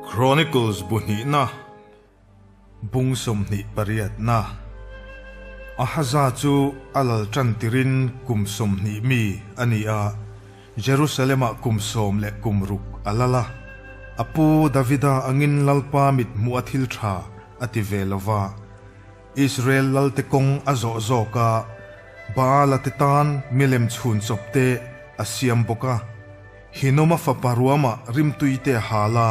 Chronicles bu hnihna, bung 28na. Ahaza chu a lal tan tirin kum 20 mi a ni a, Jerusalem-ah kum 16 a lal a. A pu Davida angin Lalpa mit hmuh a thil tha a ti ve lo va. Israel lalte kawng a zawh zawk a, Baala te tan milem chhun chawp te a siam bawk a. Hinoma fapa ruamah rimtui te a hal a,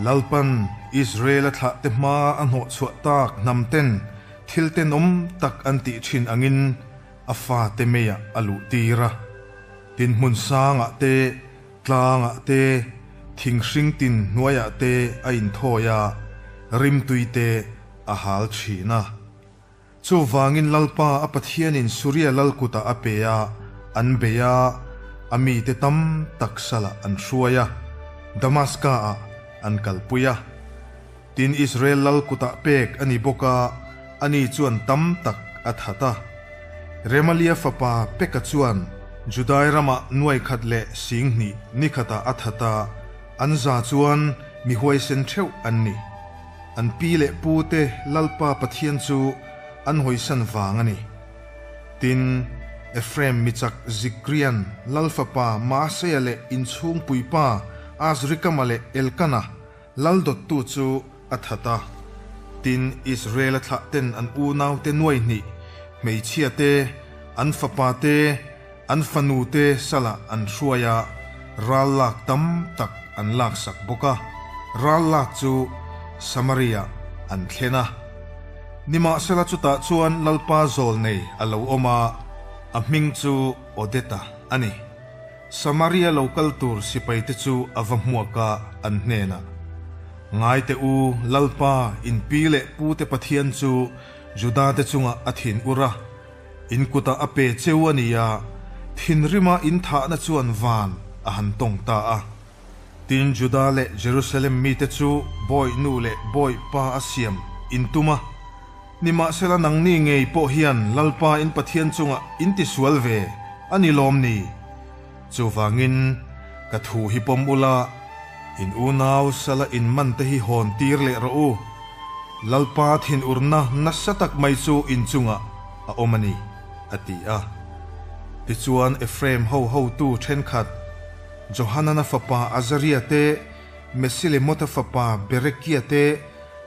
Lalpan Israel a thlah te hma a hnawh chhuah tak hnam ten thil tenawm tak an tih thin angin a fate meiah a luh tir a. Tin hmun sangah te, tlangah te, thing hring tin hnuaiah te a inthawi a, rimtui te a hal thin a. Chuvangin Lalpa a Pathianin Suria lal kutah a pe a, an bei a, a mite tam tak salah an hruai a, Damaska-ah an kalpui a. Tin, Israel lal kutah pek a ni bawk a, ani chuan tam tak a that a. Remalia fapa Peka chuan Judai ramah nuai khat leh 2000 ni khatah a that a, an za chuan mi huaisen theuh an ni. An pi leh pu te Lalpa Pathian chu an hawisan vang a ni. Tin, Ephraim michak Zikrian lal fapa Maaseia leh inchhungpuipa Azrikama leh Elkana lal dawttu chu a that a. Tin, Israela thlah ten an unaute nuai hnih, hmeichhia te, an fapa te, an fanu te salah an hruai a, ral lak tam tak an laksak bawk a, ral lak chu Samaria an thlen a. Nimahsela chutah chuan Lalpa zawl nei a lo awm a, a hming chu Odeta a ni. Samaria lo kal tur sipaite chu a va hmuak a, an hnenah, Ngai teh u, Lalpa, in pi leh pute Pathian chu Judate chungah a thin ur a, In kutah a pe cheu a ni a, thinrima in thahna chuan van a han tawng ta a. Tin, Juda leh Jerusalem mite chu bawi nu leh bawi pa a siam in tum a. Nimahsela nangni ngei pawh hian Lalpa in Pathian chungah in tisual ve a ni lawm ni? Chuvangin, ka thu hi pawm ula, in unau sala in man te hi hawn tir leh rawh u. Lalpa thinurna nasa tak mai chu in chungah a awm a ni, a ti a. Tichuan Ephraim ho hotu thenkhat, Johanana fapa Azaria te, Mesilemotha fapa Berekia te,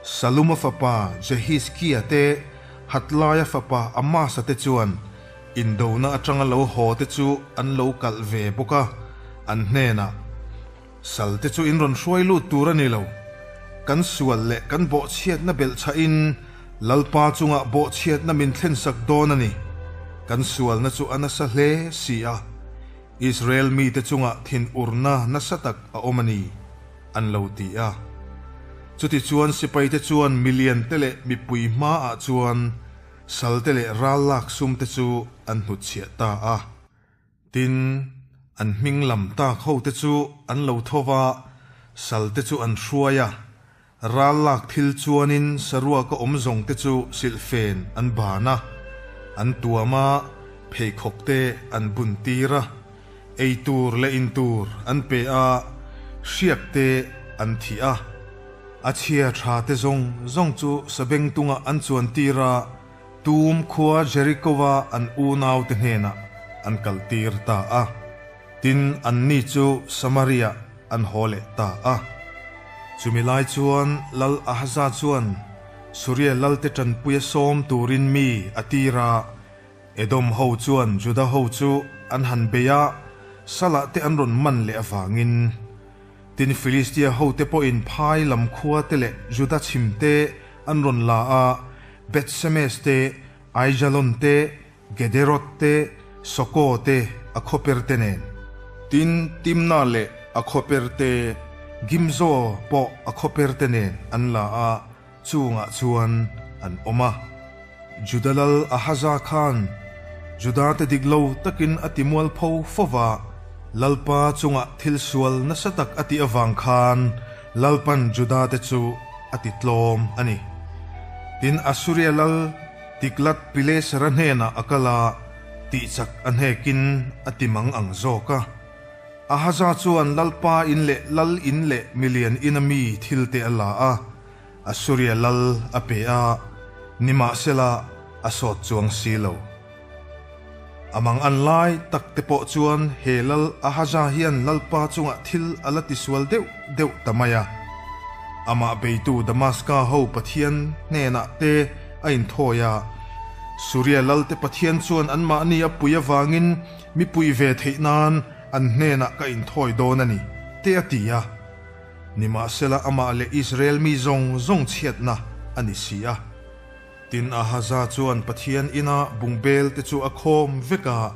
Saluma fapa Jehizkia te, Hatlaia fapa Amasa te chuan Indona atanga lo haw te chu an lo kalh ve bawk a, an hnenah, Sal te chu in rawn hruai lut tur a ni lo. Kan sual leh kan bawhchhiatna belhchhahin Lalpa chungah bawhchhiatna min thlensak dawn a ni. Kan sualna chu a nasa hle si a, Israel mite chungah thinurna nasa tak a awm a ni, an lo ti a. Chutichuan sipaite chuan miliante leh mipui hmaah chuan Salte leh ral lak sum te chu an hnutchhiah ta a. Tin, an hming lam tak ho te chu an lo tho va, salte chu an hruai a. Ral lak thil chuanin saruaka awm zawng te chu silhfen an ban a, an tuam a, pheikhawk te an bun tir a, ei tur leh in tur an pe a, hriak te an thih a. A chhia tha te zawng zawng chu sabengtungah an chuan tir a, tum khua Jeriko-a an unaute hnenah an kal tir ta a. Tin, anni chu Samaria-ah an haw leh ta a. Chumi lai chuan Lal Ahaza chuan Suria lalte tanpuia sawm turin mi a tir a, Edom ho chuan Juda ho chu an han bei a, Salah te an rawn man leh avangin. Tin, Filistia hote pawhin phai lam khua te leh Juda chhim te an rawn la a, Beth-semes te, Aijalon te, Gederot te, Soko te, a khawper te nen. Tin, Timna leh a khawper te, Gimzo pawh a khawper te nen an la a, chungah chuan an awm a. Juda lal Ahaza khan Judate dik lo takin a ti mualpho fo va, Lalpa chungah thil sual nasa tak a tih avang khan Lalpan Judate chu a ti tlawm a ni. Tin, Assuria lal Tiglath-Pilesera hnenah a kal a, tihchak a hnekin a ti mang ang zawk a. Ahaza chuan Lalpa in leh lal in leh milian ina mi thilte a la a, Assuria lal a pe a, nimahsela a sawt chuang si lo. A mang an lai tak te pawh chuan he lal Ahaza hian Lalpa chungah thil a la tisual deuh deuh ta mai a. Amah beitu Damaska ho Pathian hnenah te a inthawi a, Suria lalte Pathian chuan anmahni a pui avangin mi pui ve theih nan an hnenah ka inthawi dawn a ni, te a ti a. Nimahsela amah leh Israel mi zawng zawng chhiatna a ni si a. Tin, Ahaza chuan Pathian ina bungbel te chu a khawm vek a,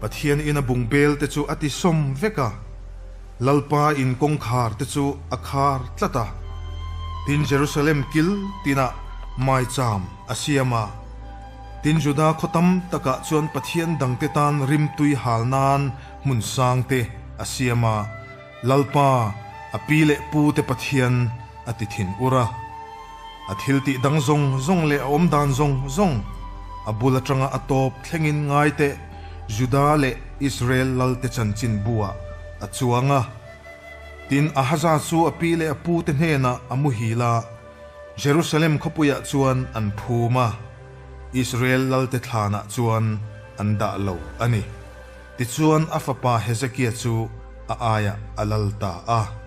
Pathian ina bungbel te chu a ti sawm vek a, Lalpa in kawngkhar te chu a khar tlat a. Tin, Jerusalem kil tinah maicham a siam a. Tin, Juda khaw tam takah chuan Pathian dangte tan rimtui hal nan hmun sang te a siam a, Lalpa, a pi leh pu te Pathian a ti thin ur a. A thil tih dang zawng zawng leh a awm dan zawng zawng, a bul atanga a tawp thlengin ngai teh Juda leh Israel lalte chanchin buah a chuang a. Tin, Ahaza chu a pi leh a pute hnenah a muhil a, Jerusalem khawpuiah chuan an phum a, Israel lalte thlanah chuan an dah lo a ni. Tichuan a fapa Hezekia chu a aiah a lal ta a.